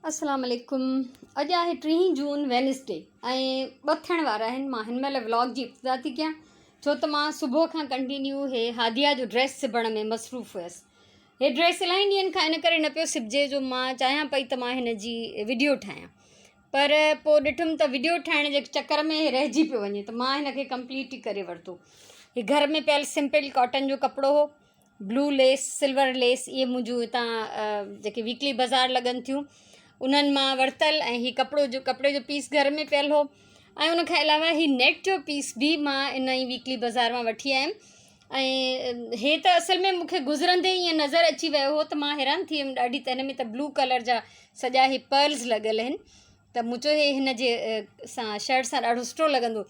السلام عليڪم اڄ آهي ٽيهين جون وينسڊي ۽ ٻه ٿيڻ وارا آهن مان هن مهل ولاگ جي ابتدا ٿي ڪيان ڇو ته مان صبح کان ڪنٽينيو هي هاديه جو ڊريس سبڻ ۾ مصروف هيس هي ڊريس الاهي ڏينهن کان ان ڪري نه پيو سبجي جو مان چاهيان پئي ته مان هن جي وڊيو ٺاهيان پر پوء ڏٺم ته وڊيو ٺاهڻ جي چڪر ۾ هي رهجي پيو وڃي ته مان هن کي ڪمپليٽ ئي ڪري ورتو هي گهر ۾ پيل سمپل ڪاٽن جو ڪپڙو هو بلو ليس سلور ليس اهي منهنجون هتان جيڪي ويڪلي بازار لڳن ٿيون انهن مان ورتل ۽ هي ڪپڙو جو ڪپڙي جو پيس گهر ۾ پيل هو ۽ ان کان علاوه هي نيٽ جو پيس به مان ان ئي ويڪلي بازار مان وٺي آيم ۽ هي ته اصل ۾ مونکي گذرندي ائين نظر اچي ويو هو ته مان حيران ٿي ويم ڏاڍي ته هن ۾ ته بلو ڪلر جا سڄا هي پرلز لڳل آهن ته مون چيو هي هن جي سان شرٽ سان ڏاڍو سٺو لڳندو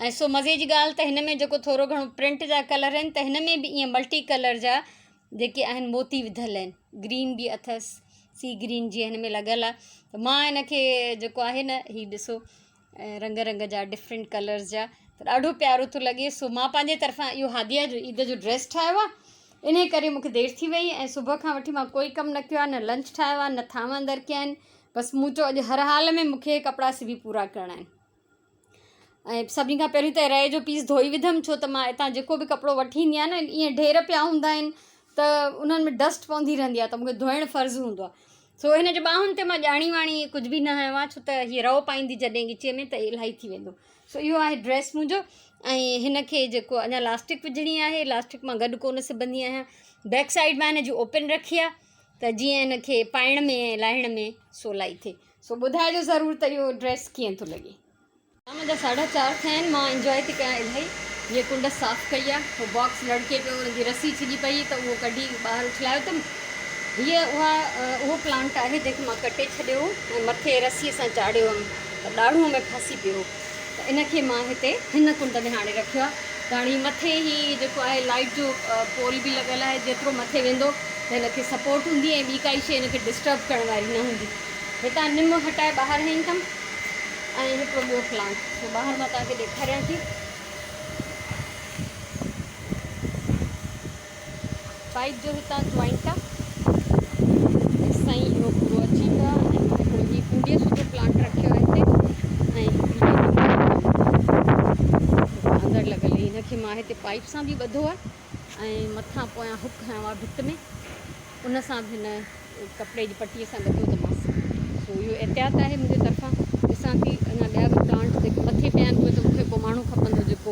۽ سو مزي جي ڳالهه ته هن ۾ جيڪو ٿورو گهڻو پرنٽ جا ڪلر آهن ته هن ۾ به ائين ملٽي ڪلر جا جيڪي آهن موتي وڌل آهن گرين به اٿس سي گرين جي هن ۾ لڳل آهي ته مان هن کي جيڪو آهي نه هي ڏسو رنگ رنگ جا ڊفرنٽ ڪلرز جا ته ڏاڍو پيارو ٿو لڳي سو مان پنهنجي طرفان اهو هاديه جو عيد جو ڊريس ٺاهيو آهي انهي ڪري مونکي دير ٿي وئي ۽ صبح کان وٺي مان ڪوئي ڪم نه ڪيو آهي نه لنچ ٺاهيو آهي نه ٿانو اندر ڪيا آهن بس مون چيو اڄ هر حال ۾ مون کي ڪپڙا سبي پورا ڪرڻا آهن ۽ سڀني کان پهريون ته رئي جو پيس ڌوئي وڌم ڇو ته مان هتان جيڪو به ڪپڙو وٺي ايندي آهيان نه ائين ڍير پيا هوندا آهن ته انهن ۾ ڊسٽ پوندي رهندي آهي ته مون کي ڌوئڻ فرض هوندو آهي سو هن جي ٻانهن تي مان ڄاڻي واڻي ڪجهه به نه هنيو آهي ڇو ته هيء رئو پائيندي جڏهن ڳچيء ۾ ته الاهي ٿي ويندو سو اهو آهي ڊريس منهنجو ۽ هن کي جيڪو اڃا لاسٽڪ وجهڻي آهي لاسٽڪ مان گڏ ڪونه سبندي آهيان بيڪ سائيڊ مان هن جي اوپن رکي آهي ته جيئن هن کي پائڻ ۾ ۽ لاهڻ ۾ سولائي ٿئي. سو ٻڌائجو ضرور ته اهو ڊريس ڪيئن ٿو لڳي. شام جا ساڍا چار ٿيا آهن مان انجواء ٿي ڪيان الاهي. هيء ڪنڊ صاف ڪئي آهي. هو باڪس لڙڪي پيو ان جي رسي ڇڄي پئي ته اهو ڪڍي ٻاهر اڇلايو اٿم. هيء اها اهو پلانٽ آهي جنهن کي مان ڪٽي ڇڏيو هو ۽ مٿي رسيء سان چاڙهيو هئم ته ڏاڙهونء ۾ ڦاسي پيو هو. ته ان کي مان هتي هن ڪنڊ ۾ هاڻي رکيو آهي ته هاڻي هي مٿي هي جيڪو آهي لائيٽ جو پول به لڳل آهي جيترو مٿي ويندو ته هن کي سپورٽ هوندي ۽ ٻي ڪائي شيء هن کي ڊسٽرب ڪرڻ واري نه هوندي. هتان نم هٽائي ٻاهر هنئي اٿم ۽ هڪڙو ٻيو پلانٽ سو ٻاهر مان توهان کي ڏيکاريان ٿي. پائيپ جو هتان جوائنٽ آ سائين اهو پورو اچي ويو آ ۽ مان هڪڙو هي ڪونڊيء سوڌو پلانٽ رکيو آ هتي ۽ هڪڙي هي اندر لڳل هن کي مان هتي پائيپ سان به ٻڌو آ ۽ مٿان پويان هڪ هنيو آ ڀت ۾ ان سان به هن ڪپڙي جي پٽي سان ٻڌو اٿمانس. سو اهو احتياط آهي منهنجي طرفان. ڏسان ٿي اڃا ٻيا به پلانٽ جيڪي مٿي پيا آهن اهي ته مون کي ڪو ماڻهو کپندو جيڪو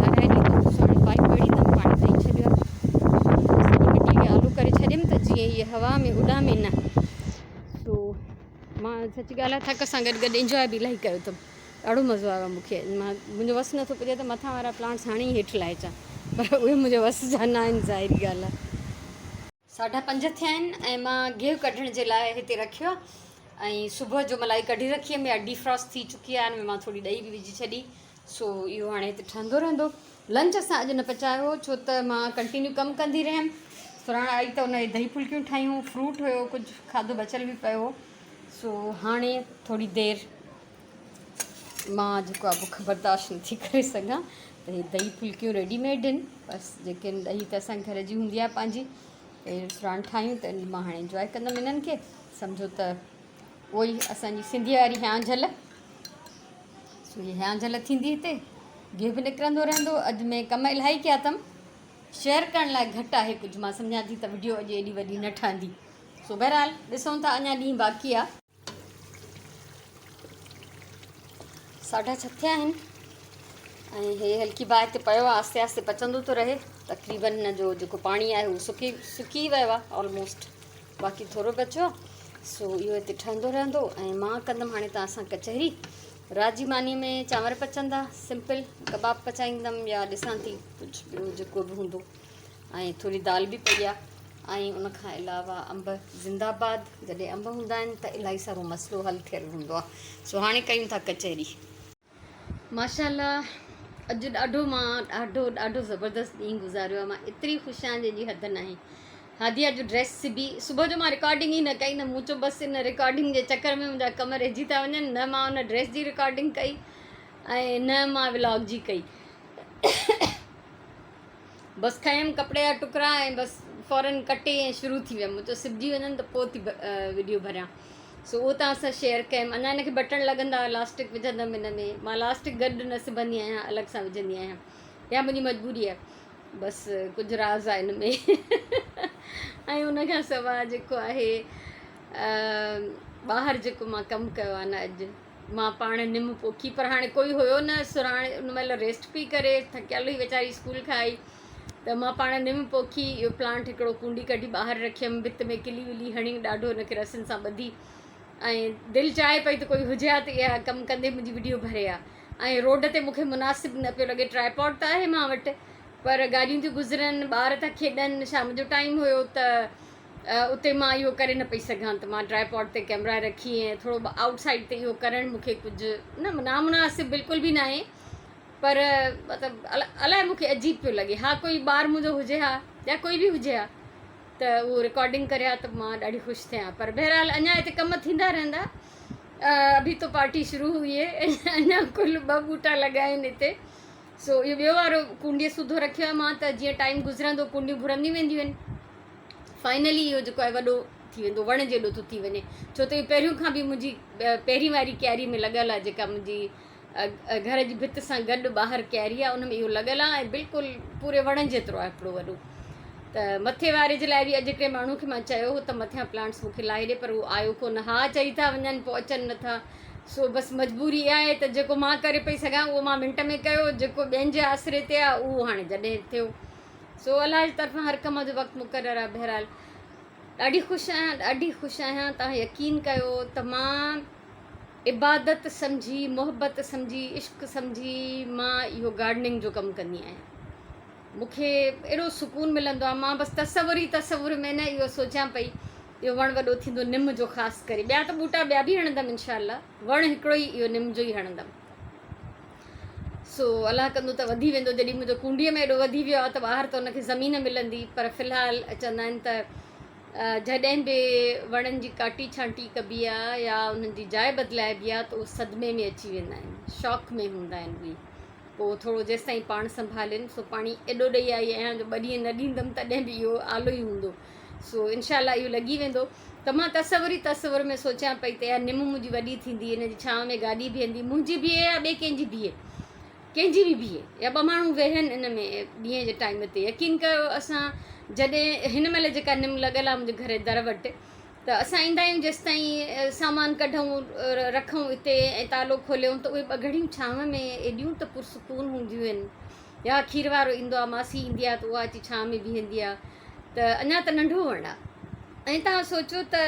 لارائي ڏيندو. سو هاڻي پائيپ ويڙهيندم پاڻي ڏئي ڇڏيو آهي. سڄي مٽي کي آلو ڪري ڇڏيم ته جيئن هيء هوا ۾ اڏامي نه. سو مان سچي ڳالهه آهي ٿڪ سان گڏ گڏ انجواء به الاهي ڪيو اٿم. ڏاڍو مزو آيو آهي مون کي. مان منهنجو وس نٿو پڄي ته مٿان وارا پلانٽس هاڻي ئي هيٺ لاهي اچان پر اهي منهنجي وس جا نه آهن ظاهري ڳالهه آهي. ساڍا پنج ٿيا آهن ۽ مان گيهه ڪڍڻ جي لاء هتي رکيو آهي ۽ صبح جو ملائي ڪڍي رکي هيم اها ڊيفراسٽ ٿي چڪي آهي ان ۾ مان ٿوري ڏهي به وجهي ڇڏي سو اهو هاڻي هتي ٺهندو رهندو لنچ اسان اڄ نه پچايو هو ڇو ته مان ڪنٽينيو ڪم ڪندي رهيم سراڻ آئي ته ان دهي ڦلڪيون ٺاهيون فروٽ هيو ڪجهه کاڌو بچيل به پيو هو سو هاڻي ٿوري دير مان جيڪو آهي بک برداشت نٿي ڪري سگهان ته هي دهي ڦلڪيون ريڊي ميڊ آهن بس جيڪي آهن ڏهي ته اسان گهر جي هوندي آهي پنهنجي ته سراڻ ٺاهيون ته مان هاڻي انجواء ڪندم انهن کي سمجهو ته اهو ئي اسانجي سنڌي واري هيان جهل سو هي هيان جهل ٿيندي هتي گيهه به نڪرندو رهندو اڄ ۾ ڪم الاهي ڪيا اٿم شيئر ڪرڻ لاء گهٽ آهي ڪجهه مان سمجهان ٿي ته وڊيو اڄ ايڏي وڏي نه ٺهندي سو بهرحال ڏسون ٿا اڃا ڏينهن باقي آهي ساڍا ڇهه ٿيا آهن ۽ هي هلڪي باهه تي پيو آهي آهستي آهستي پچندو ٿو رهي تقريبن هن جو جيڪو پاڻي آهي اهو سڪي سڪي ويو آهي آلموسٽ باقي ٿورو بچيو آهي سو اهو هتي ٺهندو رهندو ۽ مان ڪندم هاڻي توهان سان ڪچهري رات جي ماني ۾ چانور پچندا سمپل ڪباب پچائيندم يا ڏسان ٿي ڪجهه ٻيو جيڪو به هوندو ۽ ٿوري دال به پئي آهي ۽ ان کان علاوه انب زنده آباد جڏهن انب هوندا آهن ته الاهي سارو مسئلو حل ٿيل هوندو آهي سو هاڻي ڪيون ٿا ڪچهري. ماشاء الله اڄ ڏاڍو مان ڏاڍو ڏاڍو زبردست ڏينهن گذاريو آهي مان ايتري خوش آهيان جنهن جي حد ناهي هاديه جو ڊريس سبي صبح جو مان رڪارڊنگ ئي نه ڪئي نه مون چيو بس ان رڪارڊنگ جي چڪر ۾ منهنجا ڪم رهجي ٿا وڃن نه مان ان ڊريس جي رڪارڊنگ ڪئي ۽ نه مان ولاگ جي ڪئي بس کنيم ڪپڙي جا ٽڪرا ۽ بس فورن ڪٽي ۽ شروع ٿي ويم مون چيو سبجي وڃن ته پوء ٿي وڊيو ڀريان سو اهو توهان سان شيئر ڪيم. اڃا هن کي بٽڻ لڳندا، لاسٽڪ وجهندم هن ۾. مان لاسٽڪ گڏ نه سبندي آهيان، الڳ سان وجهندي آهيان. اها منهنجي مجبوري آهي. بس ڪجهه راز آهي ان ۾. ۽ ان کان سواء جيڪو آهي ٻاهر جيڪو مان ڪم ڪيو آهي نه اڄ مان پاڻ نم پوکي پر هاڻي ڪوئي هيو نه سرهاڻي ان مهل ريسٽ پئي ڪري ٿڪيل هئي ويچاري اسڪول کان آئي ته مان پاڻ نم پوکي اهو پلانٽ هڪڙو ڪونڊي ڪڍي ٻاهر رکيم ڀت ۾ ڪلي ولي هڻي ڏاڍو ان کي رسين سان ٻڌي ۽ دل چاهي پئي ته ڪوئي هجي ها ته اها ڪم ڪندي منهنجي وڊيو ڀري ها ۽ روڊ تي مونکي مناسب نه پيو لڳي ٽرائپاڊ ته آهي مان وٽ پر گاڏيون ٿيون گذرن ٻار ٿا کيڏن شام جو ٽائيم هيو ته اتي مان اهو ڪري نه پئي سگهان ته مان ٽرائپاڊ تي ڪيمرا رکي ۽ ٿورو آئوٽ سائيڊ تي اهو ڪرڻ مونکي ڪجهه نه نامناسب بلڪل به ناهي پر مطلب الائي مون کي عجيب پيو لڳي. ها ڪوئي ٻار منهنجو هجي ها يا ڪوئي به هجي ها ته اهو رڪارڊنگ ڪري ها ته مان ڏاڍي خوش ٿيان ها پر بهرحال اڃا هتي ڪم ٿيندا رهندا. اڀي تو پارٽي شروع هئي هي اڃا ڪل ٻه ٻوٽا لڳا آهن هتي سو اهو ٻيو وارو ڪونڊيء سوڌو رکيو آهي مان ته جيئن ٽائيم گذرندو ڪونڊيون ڀرنديون وينديون آهن. فائنلي اهو جيڪو آهي وڏو ٿي ويندو وڻ جيڏو ٿو ٿي وڃي ڇو ته اهو پهريون کان به منهنجي پهرين واري ڪياري ۾ لڳل آهي جيڪا منهنجي گهر جي ڀت سان گڏ ٻاهر ڪياري آهي ان ۾ اهو لڳل آهي ۽ بلڪل پوري وڻ جيترو آهي هڪڙو وڏو ته مٿي واري جي لاء به اڄ هڪڙي ماڻهو کي مان چيو هو ته مٿيان پلانٽس مون کي لاهي ڏي پر اهو آيو ڪونه ها چئي ٿا وڃن پوء اچن نٿا سو بس مجبوري اها آهي ته جيڪو مان ڪري پئي سگهان اهو مان منٽ ۾ ڪيو جيڪو ٻين جي آسري تي آهي اهو هاڻي جڏهن ٿيو سو الله جي طرفان هر ڪم جو وقت مقرر آهي بهرحال ڏاڍي خوش آهيان ڏاڍي خوش آهيان تان يقين ڪيو ته مان عبادت سمجهي، محبت سمجهي، عشق سمجهي مان اهو گارڊننگ جو ڪم ڪندي آهيان. مون کي ايڏو سڪون ملندو آهي، مان بس تصور ئي تصور ۾ نه اهو سوچيان پئي اهو وڻ وڏو ٿيندو نم جو خاص ڪري ٻيا ته ٻوٽا ٻيا به هڻندم انشاء الله وڻ هڪڙو ئي اهو نم جو ئي هڻندم سو الله ڪندو ته وڌي ويندو جڏهن منهنجو ڪونڊيء ۾ ايڏو وڌي ويو آهي ته ٻاهر ته ان کي زمين ملندي پر في الحال چوندا آهن ته جڏهن به وڻن جي ڪاٽي ڇانٽي ڪبي آ يا انهن جي جاء بدلائبي آ ته اهي صدمي ۾ اچي ويندا آهن، شاڪ ۾ هوندا آهن اهي. پوء ٿورو جيستائين پاڻ سنڀالين، سو پاڻي ايڏو ڏئي آئي آهيان جو ٻه ڏينهن نه ڏيندم تڏهن به اهو آلو ئي هوندو. سو انشاء الله اهو لڳي ويندو. ته مان تصور ئي تصور ۾ سوچيان پئي ته اها نم منهنجي وڏي ٿيندي، ان جي ڇانو ۾ گاڏي بيهندي، منهنجي بيهي يا ٻئي ڪنهن جي بيهي. ڪنهن جي به بيهي يا ٻه ماڻهو ويهن ان ۾ ڏينهن جي ٽائيم تي يقين ڪيو اسان جڏهن هن مهل جيڪا نم لڳل آهي منهنجي گهر جي در وٽ ته اسان ايندا آهيون جيستائين سامان ڪڍون رکون اتي ۽ تالو کوليون ته اهي ٻه گهڙيون ڇانو ۾ ايڏيون ته پرسڪون هونديون آهن يا کير وارو ايندو آهي ماسي ايندي آهي ته اها اچي ڇانو ۾ بيهندي آهي ته اڃا ته ننڍو وڻ آهي ۽ توهان سوچو ته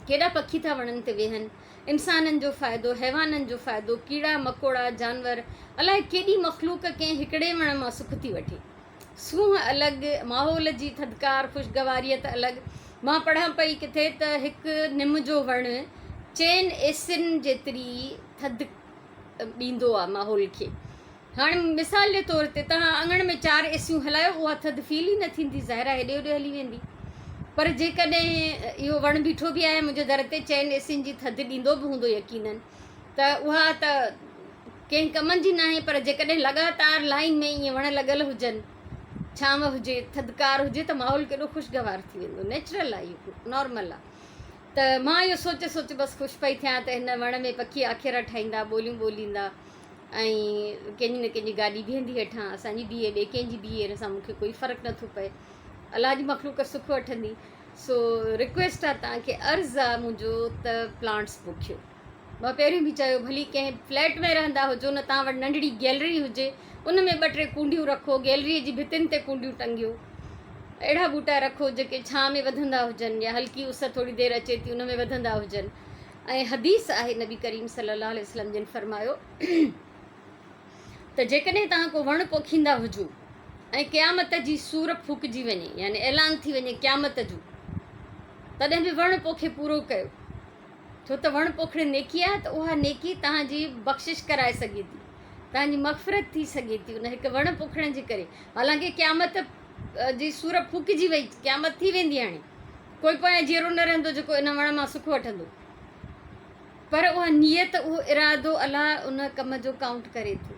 ڪيڏا پکي ٿا وڻن تي ويهن انسانن جو فائدو، حيوانن جو فائدو، ڪيڙا مڪوڙا، جانور، الائي ڪيڏي مخلوق ڪنهن هڪڙي وڻ مان سک ٿي وٺي. سونهن الڳ، ماحول جي ٿڌڪار، خوشگواريت الڳ. مان پڙهان پئي ڪٿي ته هڪ نم جو وڻ چئن ايسين جيتري ٿڌ ڏيندو آ ماحول کي. هاڻ مثال جي طور تي توهان اڱڻ ۾ چار اي سيون هلايو اها ٿڌ فيل ئي نه ٿيندي ظاهر آهي هيڏي هوڏي هلي ويندي پر جيڪڏهن اهو وڻ بيٺو به آهي منهنجي در تي چئن اي سين جي ٿڌ ڏيندو به هوندو يقينن ته اها ته ڪنهن ڪم جي ناهي پر جيڪڏهن لڳاتار لائين ۾ ائين وڻ لڳل هجن ڇانو هجي ٿڌڪار هجي ته ماحول ڪيڏو خوشگوار ٿي ويندو نيچرل آهي اهو نارمل آهي ته مان اهو سوچي سوچي بس خوش پئي ٿيان ته هن وڻ ۾ پکي آکيرا ٺاهيندا ٻوليون ٻوليندا ۽ ڪنهن جي نه ڪنهن جي گاڏي بيهندي هيٺان اسان جي بيهي ٻئي ڪنهن جي بيهي ان سان مون کي ڪوئي فرق نٿو پئي الله جي مخلوق سک وٺندي سو رڪويسٽ آ توهان کي عرض آ منهنجو ته پلانٽس پوکيو مان پهريون به چيو ڀلي ڪنهن فليٽ ۾ رهندا هجو نه توهان وٽ ننڍڙي گيلري هجي ان ۾ ٻه ٽي ڪونڊيون رکو گيلري جي ڀتين تي ڪونڊيون ٽنگيو اهڙا ٻوٽا رکو جيڪي ڇانء ۾ وڌندا هجن يا هلڪي اس ٿوري دير اچي ٿي ان ۾ وڌندا هجن ۽ حديث آهي نبي ڪريم صلي الله عليه وسلم جن فرمايو ته جيڪڏهن توهان ڪو وڻ پوکيندا هجو ۽ قيامت جي سور ڦوڪجي وڃي يعني اعلان ٿي وڃي قيامت جو تڏهن به وڻ پوکي پورو ڪيو ڇو ته وڻ پوکڻ نيڪي آهي ته اها نيڪي توهان جي بخشش ڪرائي سگهي ٿي توهان جي مغفرت ٿي سگهي ٿي ان هڪ وڻ پوکڻ جي ڪري حالانڪه قيامت جي سور ڦوڪجي وئي قيامت ٿي ويندي هاڻي ڪوئي پويان جيئرو نه رهندو جيڪو ان وڻ مان سک وٺندو. پر اها نيت، اهو ارادو الله ان ڪم جو ڪائونٽ ڪري ٿو.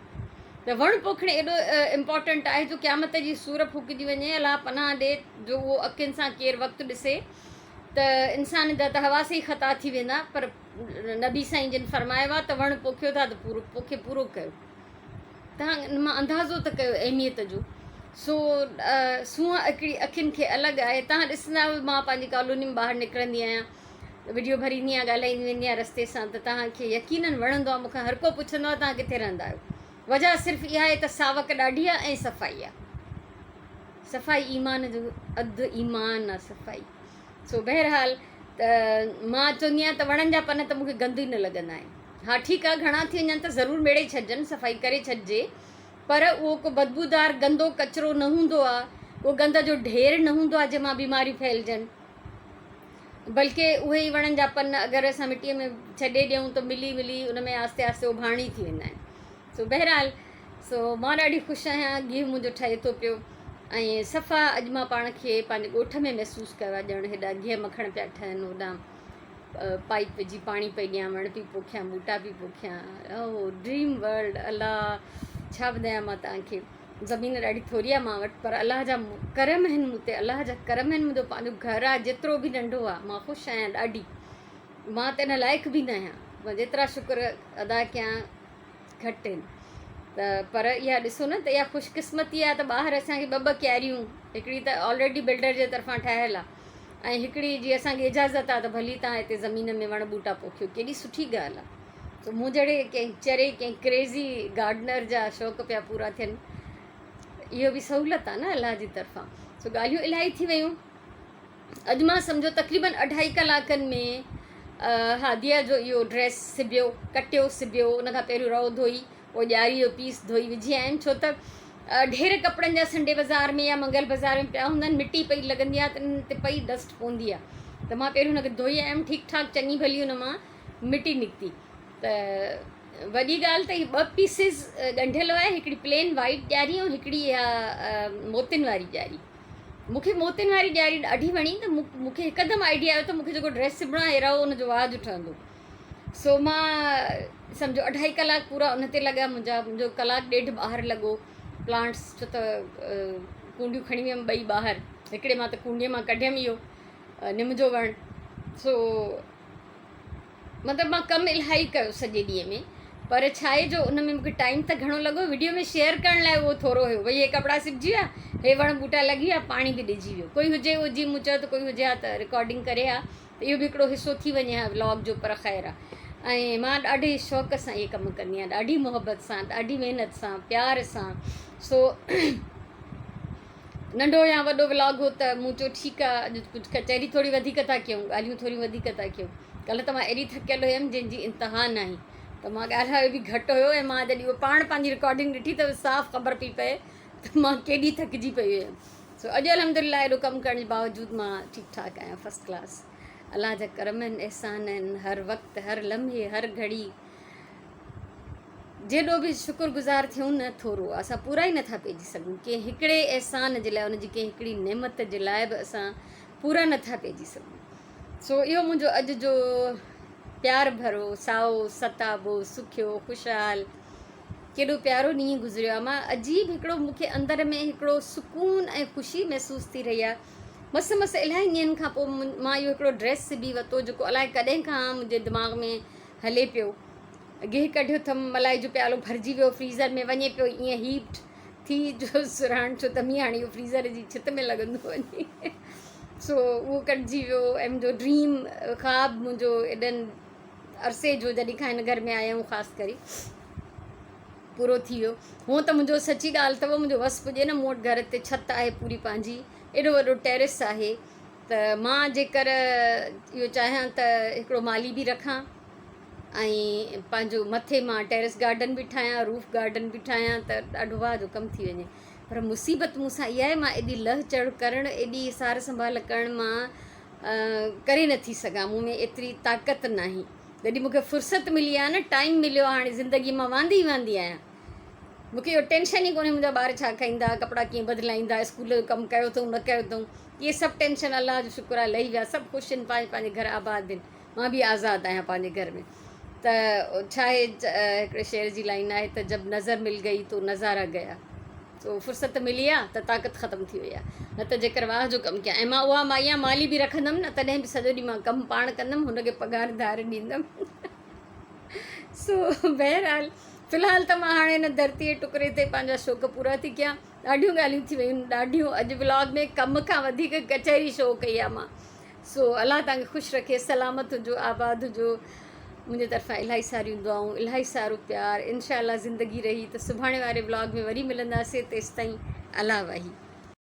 ته وڻ پوکڻ ايڏو امپارٽنٽ آهي جو قيامت جي سور ڦوڪجي وڃي، الله پناهه ڏي جو اهو اکين سان ڪير وقت ڏسي ته انسان جا ته حواس ئي خطا ٿي ويندا پر نبي سائين جن فرمايو آهي ته وڻ پوکيو ٿا ته پورو پوکي پورو ڪيو. توهان ان مان اندازو ته ڪيو اهميت جو. سو سونهن اکڙي اکين کي الڳ آهي. توهان ڏسندا آهيو مان پنهنجي ڪالوني ۾ ٻاهر نڪرندي آهيان وڊيو ڀريندي آهيان ڳالهائيندي ويندي آهيان رستي سان ته توهان کي يقينن وڻندو آهي مون کان هر ڪو پڇندو آهي توهان ڪٿي رهندا آهيو وجهه صرف اها آهي ته ساوڪ ڏاڍي آهي ۽ صفائي آهي. صفائي ايمان جو اڌ ايمان آ صفائي. سو بهرحال ته مان چوندي آهيان ته وڻن جا پن ته مون کي گند ئي نه لڳندا آهن. ها ٺيڪ آ گهڻا ٿي وڃن ته ضرور ميڙي ڇڏجن صفائي ڪري ڇڏجي پر اهو ڪو بدبودار گندو ڪچرو نه هوندو آ اهو گند جو ڍير نه هوندو آ جنهن مان بيماريون ڦهلجن بلڪه اهي ئي وڻن جا پن اگر اسان مٽيء ۾ ڇڏي ڏيون ته ملي ملي ان ۾ آهستي آهستي اڀاڻي ٿي ويندا آهن. سو بهرحال سو مان ڏاڍي خوش آهيان گيهه منهنجو ٺهي ٿو پيو ۽ صفا اڄ مان پاڻ کي پنهنجي ڳوٺ ۾ محسوس ڪيو آهي ڄڻ هيڏا گيهه مکڻ پيا ٺهن هوڏانهن پائيپ وجهي پاڻي پئي ڏيان وڻ پئي پوکيان ٻوٽا پئي پوکيان او ڊريم ورلڊ الله ڇا ٻڌايان مان توهان کي زمين ڏاڍي ٿوري آهي مان وٽ پر الله جا ڪرم آهن مون تي الله جا ڪرم آهن منهنجو پنهنجو گهر آهي جيترو به ننڍو آهي مان خوش آهيان ڏاڍي مان ته ان لائق به نه آهيان مان جيترا شڪر ادا ڪيان گهٽ آهن ته پر اها ڏسو نه ته اها خوش قسمتي آهي ته ٻاهر اسان کي ٻه ٻه ڪياريون هڪڙي ته آلريڊي بلڊر جي طرفان ٺاهيل آهي ۽ هڪڙي جي اسان کي اجازت آهي ته ڀلي تان هتي زمين ۾ وڻ ٻوٽا پوکيو ڪيڏي سٺي ڳالهه آهي سو مون جهڙي ڪنهن چري ڪنهن ڪريزي گارڊنر جا شوق پيا پورا ٿين اهو به سهولت آهي نه الله جي طرفان سو ڳالهيون الاهي ٿي ويون اڄ مان سمجهو تقريبن اڍائي ڪلاڪن ۾ هاديه جو اهو ڊريس سبيو ڪٽيو سبيو ان کان پهريون رئو ڌوئي پوء ڄاري جو پيس ڌوئي وجهي آيم ڇو ته ڍير ڪپڙن جا سنڊي بازار ۾ يا منگل بازار ۾ پيا هوندا آهن مٽي پئي لڳندي آهي ته انهن تي پئي ڊسٽ پوندي آهي ته مان پهريون هن کي ڌوئي آيم ٺيڪ ٺاڪ چڱي ڀلي ان مان مٽي نڪتي ته وڏي ڳالهه ته هي ٻه پيسز ڳنڍيل هيا هڪڙي پلين وائيٽ ڄاري ۽ هڪڙي اها موتين واري ڄاري مون کي موتين واري ڄاري ڏاڍي وڻي ته مون کي هڪدم آئيڊيا آيو ته مون کي جيڪو ڊريس سبڻو آهي رئو ان جو واهه جو ٺهندو سو مان سمجهو اڍائي ڪلاڪ پورا ان تي لڳا منهنجا منهنجو ڪلاڪ ڏيڍ ٻاهر لڳو پلانٽس ڇو ته ڪونڊيون کڻي ويم ٻئي ٻاهر هڪڙي مان ته ڪونڊي مان ڪڍيم اهو نم جو وڻ سو مطلب مان ڪم الاهي ڪيو سڄي ڏينهن ۾ پر ڇا آهي جو ان ۾ مونکي ٽائيم ته گهڻو لڳو وڊيو ۾ شيئر ڪرڻ لاء اهو ٿورو هيو ڀئي هي ڪپڙا سبجي ويا هي وڻ ٻوٽا لڳي ويا پاڻي به ڏجي ويو ڪوئي هجي اهو جي مون چيو ته ڪوئي هجي ها ته رڪارڊنگ ڪري ها ته اهو به هڪڙو حصو ٿي وڃي ها ولاگ جو پر خير آ ۽ مان ڏاڍي شوق سان اهي ڪم ڪندي آهيان ڏاڍي محبت سان ڏاڍي محنت سان پيار سان سو ننڍو يا وڏو ولاگ هو ته مون چيو ٺيڪ آ اڄ ڪجهه ڪچهري ٿوري وڌيڪ ٿا ڪيون ڳالهيون ٿوريون وڌيڪ ٿا ڪيون ڪلهه ته مان ايڏي ٿڪيل هيم جنهن جي انتها ناهي ته مان ڳالهايو به گهٽ هيو ۽ مان جڏهن اهو پاڻ پنهنجي رڪارڊنگ ڏٺي ته صاف خبر پئي پئي ته مان ڪيڏي ٿڪجي پئي هيم سو اڄ الحمدلله ايڏو ڪم ڪرڻ جي باوجود مان ٺيڪ ٺاڪ آهيان فرسٽ ڪلاس الله جا ڪرم آهن احسان آهن هر وقت هر لمحي هر گهڙي جيڏو به شڪر گذار ٿيون نه ٿورو آ، اسان پورا ئي نٿا پئجي سگهون ڪنهن هڪڙي احسان جي لاء ان جي ڪنهن هڪڙي نعمت جي لاء به اسان پورا نٿا پئجي سگهون سو اهو منهنجو اڄ جو پيار ڀرو سائو ستابو سکيو خوشحال ڪيڏو پيارو ڏينهن گذريو آ مان عجيب هڪڙو مون کي اندر ۾ هڪڙو سڪون ۽ خوشي محسوس ٿي رهي آ مس مس الاهي ڏينهن کان پوء مان اهو هڪڙو ڊريس سبي ورتو جيڪو الائي ڪڏهن کان منهنجي دماغ ۾ هلي پيو. گيهه ڪڍيو اٿم، ملائي جو پيالو ڀرجي ويو، فريزر ۾ وڃي پيو ائين هيٽ ٿي جو سرهاڻ ڇو ته مينهن هاڻي اهو فريزر جي ڇت ۾ لڳندو وڃي سو اهو ڪڍجي ويو ۽ منهنجو ڊريم خواب منهنجو ايڏن عرصي جو جڏهن کان هن گهر ۾ آيا آهيون خاص ڪري پورو ٿي ويو هونء ته منهنجو سچي ڳالهه اٿو منهنجو وس پڄي نه مون وٽ گهر تي ڇت آهي پوري پنهنجي ايڏو وڏو ٽيرس آهي ته مان جيڪر اهو چاهيان ته هڪڙو مالي به رکان ۽ پنهنجو مٿي مان ٽيرس گارڊن به ٺاهيان روف گارڊن به ٺاهيان ته ڏاڍو واهه جو ڪم ٿي وڃي پر مصيبت مون سان اها آهي مان ايڏي لهه چڙهه ڪرڻ ايڏي سار سنڀال ڪرڻ مان ڪري نٿي سگهان مون ۾ ايتري طاقت ناهي جڏهن مون کي فرصت ملي آهي نه ٽائيم مليو آهي هاڻي زندگي مان واندي ئي واندي آهيان مون کي اهو ٽينشن ئي ڪونهي منهنجا ٻار ڇا کائيندا ڪپڙا ڪيئن بدلائيندا اسڪول جو ڪم ڪيو اٿئون نه ڪيو اٿئون اهي سڀ ٽينشن الله جو شڪر آهي لهي ويا سڀ خوش آهن پنهنجي پنهنجي گهر آباد آهن مان به آزاد آهيان پنهنجي گهر ۾ ته ڇا آهي هڪڙي شعر جي لائن آهي ته جب نظر مل گئي تو نظارا گيا. سو فرصت ملي آ ته طاقت ختم ٿي وئي آ نه ته جيڪر واهه جو ڪم ڪيان ۽ مان اها مائي آهيان مالي به رکندم نه تڏهن به سڄو ڏينهن مان ڪم پاڻ ڪندم هن کي پگهار ڌار ڏيندم سو بهرحال في الحال ته مان هاڻي هن ڌرتي جي ٽڪري تي پنهنجا شوق پورا ٿي ڪيان ڏاڍيون ڳالهيون ٿي ويون ڏاڍيون اڄ ولاگ ۾ ڪم کان وڌيڪ ڪچهري شو ڪئي آ مان سو الله توهان کي خوش رکي سلامت هجو آباد هجو منهنجي طرفان الاهي ساريون دعائون الاهي سارو پيار انشاء الله زندگي رهي ته سڀاڻي واري ولاگ ۾ وري ملنداسين تيستائين الله واهي.